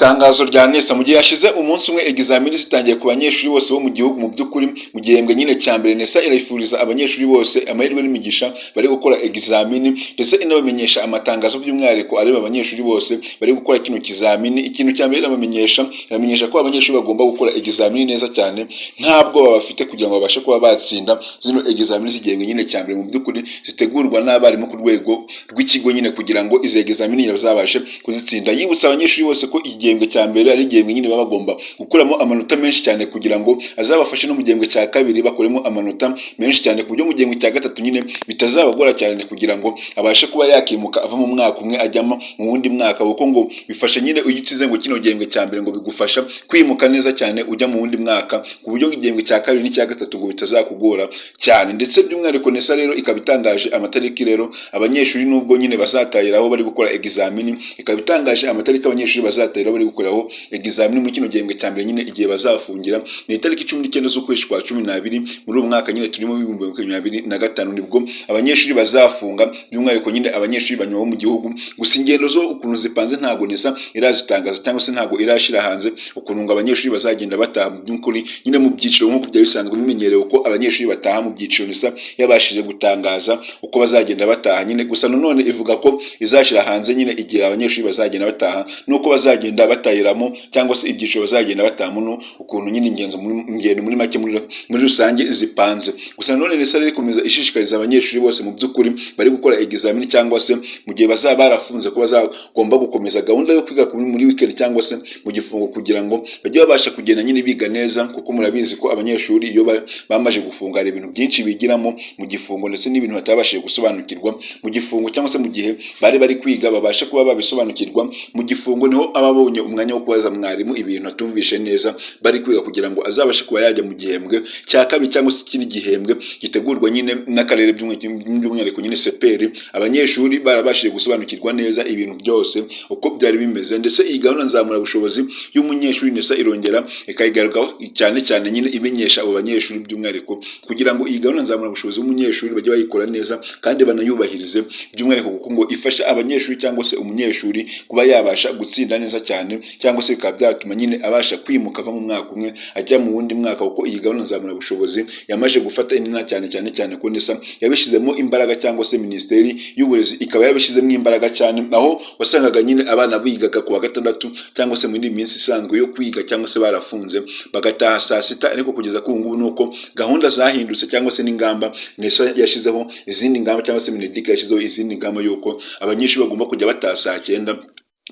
Itangazo rya NESA mu gihe hashize umunsi umwe egizamini zitangiye ku banyeshuri bose bo mu gihugu. Mu by'ukuri, mu gihembwe nyine cya mbere, NESA irifuriza abanyeshuri bose amahirwe n'imigisha bari gukora egizamini, ndetse inabamenyesha amatangazo by'umwihariko areba abanyeshuri bose bari gukora kino kizamini. Ikintu cya mbere irabamenyesha, iramenyesha ko abanyeshuri bagomba gukora egizamini neza cyane nta bwoba bafite, kugira ngo babashe kuba batsinda zino egizamini z'igihembwe nyine cya mbere, mu by'ukuri zitegurwa n'abarimu ku rwego rw'ikigo nyine, kugira ngo izi egizamini bazabashe kuzitsinda. Yibutsa abanyeshuri bose ko igihembwe cya mbere ari igihembwe nyine baba bagomba gukuramo amanota menshi cyane, kugira ngo azabafashe no mu gihembwe cya kabiri bakuremo amanota menshi cyane, ku buryo mu gihembwe cya gatatu nyine bitazabagora cyane kugira ngo abashe kuba yakimuka ava mu mwaka umwe ajyamo mu wundi mwaka, kuko ngo bifasha nyine iyo utsinze ngo kino gihembwe cya mbere, ngo bigufasha kwimuka neza cyane ujya mu wundi mwaka, ku buryo igihembwe cya kabiri n'icya gatatu ngo bitazakugora cyane. Ndetse by'umwihariko NESA rero ikaba itangaje amatariki rero abanyeshuri nubwo nyine bazatahiraho bari gukora egizamini, ikaba itangaje amatariki abanyeshuri bazatahiraho bari gukoreraho egizamini muri kino gihembwe cya mbere nyine. Igihe bazafungira ni itariki 19 z'ukwezi kwa 12 muri uyu mwaka nyine turimo 2025, nibwo abanyeshuri bazafunga, by'umwihariko nyine abanyeshuri banyuma bo mu gihugu. Gusa ingendo zo ukuntu zipanze ntabwo NESA irazitangaza, cyangwa se ntabwo irashyira hanze ukuntu ngo abanyeshuri bazagenda bataha mu by'ukuri nyine mu byiciro, nk'uko byari bisanzwe bimenyerewe ko abanyeshuri bataha mu byiciro. NESA yabashije gutangaza uko bazagenda bataha nyine. Gusa nanone ivuga ko izashyira hanze nyine igihe abanyeshuri bazagenda bataha n'uko bazagenda batahiramo, cyangwa se ibyiciro bazagenda batahamo, ukuntu nyine ingendo muri make muri rusange zipanze. Gusa nanone NESA rero ikomeza ishishikariza abanyeshuri bose mu by'ukuri bari gukora egizamini, cyangwa se mu gihe bazaba barafunze, ko bazagomba gukomeza gahunda yo kwiga muri weekend cyangwa se mu gifungo, kugira ngo bajye babasha kugenda nyine biga neza, kuko murabizi ko abanyeshuri iyo bamaze gufunga hari ibintu byinshi bigiramo mu gifungo, ndetse n'ibintu batabashije gusobanukirwa mu gifungo cyangwa se mu gihe bari kwiga, babasha kuba babisobanukirwa mu gifungo. Niho aba abonye umwanya wo kubaza mwarimu ibintu atumvishe neza bari kwiga, kugira ngo azabashe kuba yajya mu gihembwe cya kabiri cyangwa se ikindi gihembwe gitegurwa nyine n'akarere, by'umwihariko nyine CPR, abanyeshuri barabashije gusobanukirwa neza ibintu byose uko byari bimeze. Ndetse iyi gahunda nzamurabushobozi y'umunyeshuri, NESA irongera ikayigarukaho cyane cyane nyine imenyesha abo banyeshuri by'umwihariko, kugira ngo iyi gahunda nzamurabushobozi y'umunyeshuri bajye bayikora neza kandi banayubahirize by'umwihariko, kuko ngo ifasha abanyeshuri cyangwa se umunyeshuri kuba yabasha gutsinda neza cyane, cyangwa se bikaba byatuma nyine abasha kwimuka ava mu mwaka umwe ajya mu wundi mwaka, kuko iyi gahunda nzamurabushobozi yamaze gufata indi ntera cyane cyane cyane ko NESA yabishyizemo imbaraga, cyangwa se Minisiteri y'Uburezi ikaba yabishyizemo imbaraga cyane, aho wasangaga nyine abana bigaga ku wa gatandatu cyangwa se muri minsi isanzwe yo kwiga, cyangwa se barafunze bagataha saa sita. Ariko kugeza kuri ubu ngubu ni uko gahunda zahindutse, cyangwa se n'ingamba NESA yashyizeho izindi ngamba, cyangwa se MINEDUC yashyizeho izindi ngamba y'uko abanyeshuri bagomba kujya bataha saa cyenda,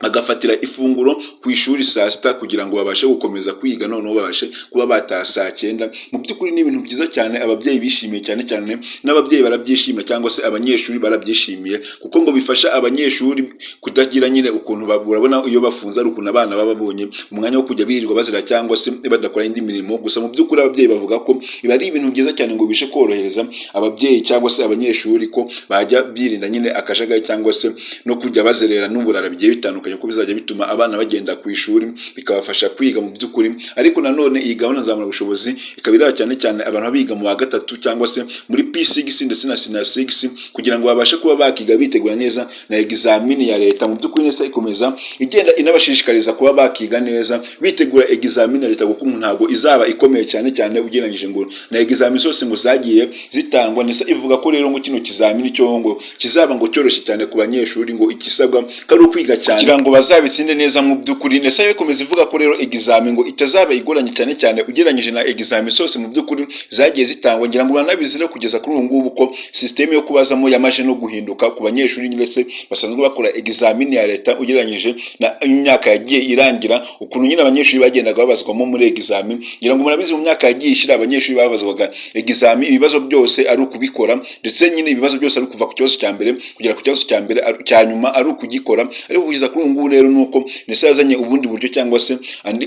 bagafatira ifunguro ku ishuri saa sita, kugira ngo babashe gukomeza kwiga, noneho babashe kuba bataha saa cyenda. Mu by'ukuri ni ibintu byiza cyane ababyeyi bishimiye cyane cyane, n'ababyeyi barabyishimiye cyangwa se abanyeshuri barabyishimiye, kuko ngo bifasha abanyeshuri kutagira nyine ukuntu urabona iyo bafunze ari ukuntu abana baba babonye umwanya wo kujya birirwa bazira cyangwa se badakora indi mirimo. Gusa mu by'ukuri ababyeyi bavuga ko ibi ari ibintu byiza cyane, ngo bibashe korohereza ababyeyi cyangwa se abanyeshuri ko bajya birinda nyine akajagari cyangwa se no kujya bazerera n'uburara bigiye bitandukanye, ko bizajya bituma abana bagenda ku ishuri bikabafasha kwiga mu by'ukuri. Ariko nanone iyi gahunda nzamurabushobozi ikaba ireba cyane cyane abantu biga mu wa gatatu cyangwa se muri P6 ndetse na senior 6, kugira ngo babashe kuba bakiga bitegura neza na egizamini ya leta. Mu by'ukuri neza ikomeza igenda inabashishikariza kuba bakiga neza bitegura egizamini ya leta, kuko ntabwo izaba ikomeye cyane cyane ugereranyije ngo na egizamini zose ngo zagiye zitangwa. NESA ivuga ko rero ngo kino kizamini cyo ngo kizaba ngo cyoroshye cyane ku banyeshuri, ngo ikisabwa ko ari ukwiga cyane kugira ngo bazabitsinde neza. Mu by'ukuri NESA yo ikomeza ivuga ko rero egizami ngo itazaba igoranye cyane cyane ugereranyije na egizami zose mu by'ukuri zagiye zitangwa. Ngira ngo baranabizi rero kugeza kuri ubu ngubu ko sisiteme yo kubazamo yamaze no guhinduka ku banyeshuri ndetse basanzwe bakora egizamini ya leta, ugereranyije na imyaka yagiye irangira, ukuntu nyine abanyeshuri bagendaga babazwamo muri egizami. Ngira ngo murabizi, mu myaka yagiye ishira abanyeshuri babazwaga egizami ibibazo byose ari ukubikora, ndetse nyine ibibazo byose ari ukuva ku kibazo cya mbere kugera ku kibazo cya mbere cya nyuma ari ukugikora. Ariko kugeza kuri ubu ngubu rero ni uko NESA yazanye ubundi buryo, cyangwa se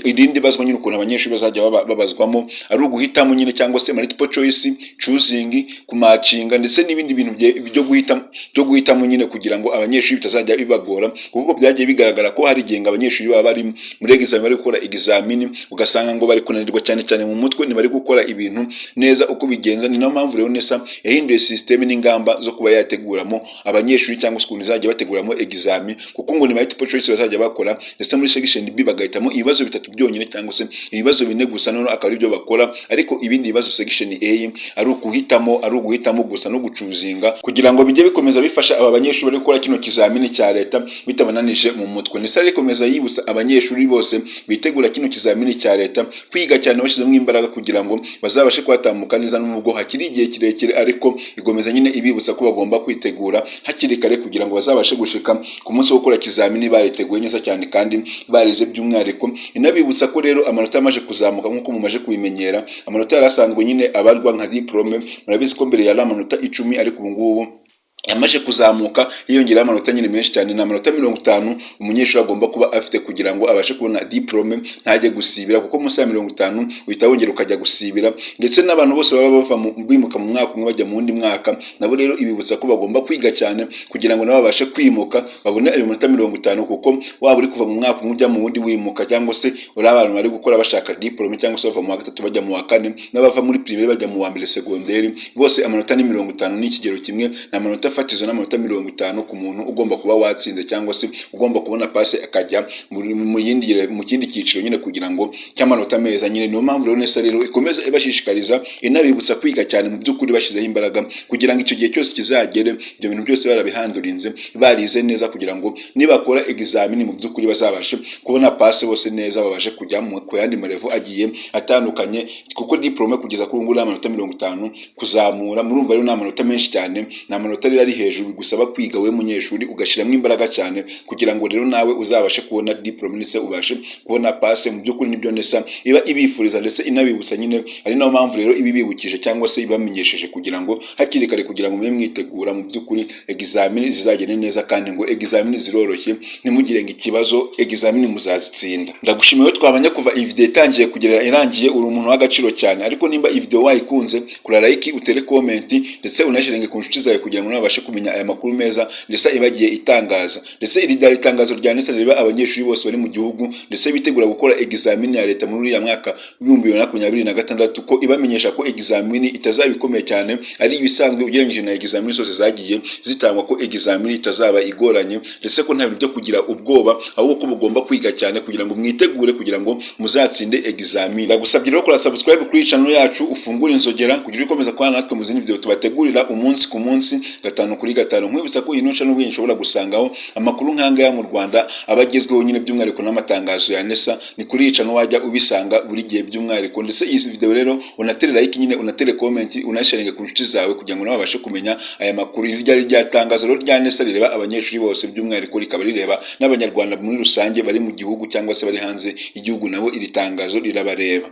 irindi bazwa nyine, ukuntu abanyeshuri bazajya babazwamo ari uguhitamo nyine, cyangwa se multiple choice, choosing, kumatchinga, ndetse n'ibindi bintu byo guhitamo nyine, kugira ngo abanyeshuri bitazajya bibagora, kuko byagiye bigaragara ko hari igihe ngo abanyeshuri baba bari muri examen, bari gukora examini, ugasanga ngo bari kunanirwa cyane cyane mu mutwe, ntibari gukora ibintu neza uko bigenza. Ni nayo mpamvu rero NESA yahinduye système n'ingamba zo kuba yateguramo abanyeshuri, cyangwa se ukuntu izajya bateguramo examen, kuko ngo ni multiple choice bazajya bakora, ndetse muri section B bagahitamo ibibazo bitatu byonyine cyangwa se ibibazo bine gusa, noneho akaba aribyo bakora, ariko ibindi bibazo section A ari uguhitamo gusa no guchoosinga, kugira ngo bijye bikomeza bifasha aba banyeshuri bari gukora kino kizamini cya leta bitabananije mu mutwe. NESA rikomeza yibutsa abanyeshuri bose bitegura kino kizamini cya leta kwiga cyane bashyizemo imbaraga kugira ngo bazabashe kuhatambuka neza, nubwo hakiri igihe kirekire, ariko igomeza nyine ibibutsa ko bagomba kwitegura hakiri kare kugira ngo bazabashe gushika ku munsi wo gukora ikizamini bariteguye neza cyane kandi barize by'umwihariko. Inabibutsa ko rero amanota yamaze kuzamuka nk'uko mumaze kubimenyera. Amanota yari asanzwe nyine abarwa nka diplôme, murabizi ko mbere yari amanota 10, ariko ubu ngubu yamaze kuzamuka, hiyongeraho amanota nyine menshi cyane. Ni amanota 50 umunyeshuri agomba kuba afite kugira ngo abashe kubona diplôme, ntajye gusibira, kuko munsi ya 50 uhita wongera ukajya gusibira. Ndetse n'abantu bose baba bava bimuka mu mwaka umwe bajya mu wundi mwaka, nabo rero ibibutsa ko bagomba kwiga cyane kugira ngo nabo babashe kwimuka babone ayo manota 50, kuko waba uri kuva mu mwaka umwe ujya mu wundi wimuka, cyangwa se uri abantu bari gukora bashaka diplôme, cyangwa se bava mu wa gatatu bajya mu wa kane, n'abava muri primaire bajya mu wa mbere segonderi, bose amanota ni 50, ni ikigero kimwe. Ni amanota fatizo n'amanota 50 ku muntu ugomba kuba watsinze cyangwa se ugomba kubona passe akajya mu kindi cyiciro nyine kugira ngo cy'amanota meza nyine. Niyo mpamvu rero NESA rero ikomeza ibashishikariza, inabibutsa kwiga cyane mu by'ukuri bashyizeho imbaraga, kugira ngo icyo gihe cyose kizagere ibyo bintu byose barabihandurinze, barize neza, kugira ngo nibakora examini mu by'ukuri bazabashe kubona passe bose neza, babashe kujya ku yandi malevel agiye atandukanye, kuko diplôme kugeza kuri ubu ngubu ni amanota 50 kuzamura. Murumva rero ni amanota menshi cyane, ni amanota rero ari hejuru, bigusaba kwiga wowe munyeshuri ugashyiramo imbaraga cyane kugira ngo rero nawe uzabashe kubona diplôme ndetse ubashe kubona passe. Mu by'ukuri nibyo NESA iba ibifuriza ndetse inabibutsa nyine, ari nayo mpamvu rero ibibibukije cyangwa se ibamenyesheje kugira ngo hakiri kare, kugira ngo mube mwitegura mu by'ukuri examini zizagende neza. Kandi ngo examini ziroroshye, ntimugire ngo ikibazo, examini muzazitsinda. Ndagushimiye ko twabanye kuva iyi video itangiye kugera irangiye, uri umuntu w'agaciro cyane. Ariko nimba iyi video wayikunze, kora like, utere comment, ndetse unasharinge ku nshuti zawe kugira ngo nawe babashe kumenya aya makuru meza ndetse ibagiye itangaza. Ndetse iri ryari itangazo rya NESA rireba abanyeshuri bose bari mu gihugu ndetse bitegura gukora examini ya leta muri uriya mwaka w'2026, ko ibamenyesha ko examini itazaba ikomeye cyane, ari ibisanzwe ugereranyije na examini zose zagiye zitangwa, ko examini itazaba igoranye, ndetse ko nta bintu byo kugira ubwoba, ahubwo ko mugomba kwiga cyane kugira ngo mwitegure kugira ngo muzatsinde examini. Ndagusabye rero kora subscribe kuri channel yacu, ufungure inzogera kugira ukomeza kubana natwe mu zindi video tubategurira umunsi ku munsi, gatanu kuri gatanu. Nkwibutsa ko iyi channel ubwenge ushobora gusangaho amakuru nk'angaya mu Rwanda aba agezweho nyine, by'umwihariko n'amatangazo ya NESA, ni kuri iyi channel wajya ubisanga buri gihe by'umwihariko. Ndetse iyi video rero unatere like nyine, unatere comment, unasharinge ku nshuti zawe kugira ngo nabo babashe kumenya aya makuru. Iri ryari rya tangazo rero rya NESA rireba abanyeshuri bose by'umwihariko, rikaba rireba n'Abanyarwanda muri rusange bari mu gihugu cyangwa se bari hanze y'igihugu, nabo iri tangazo rirabareba.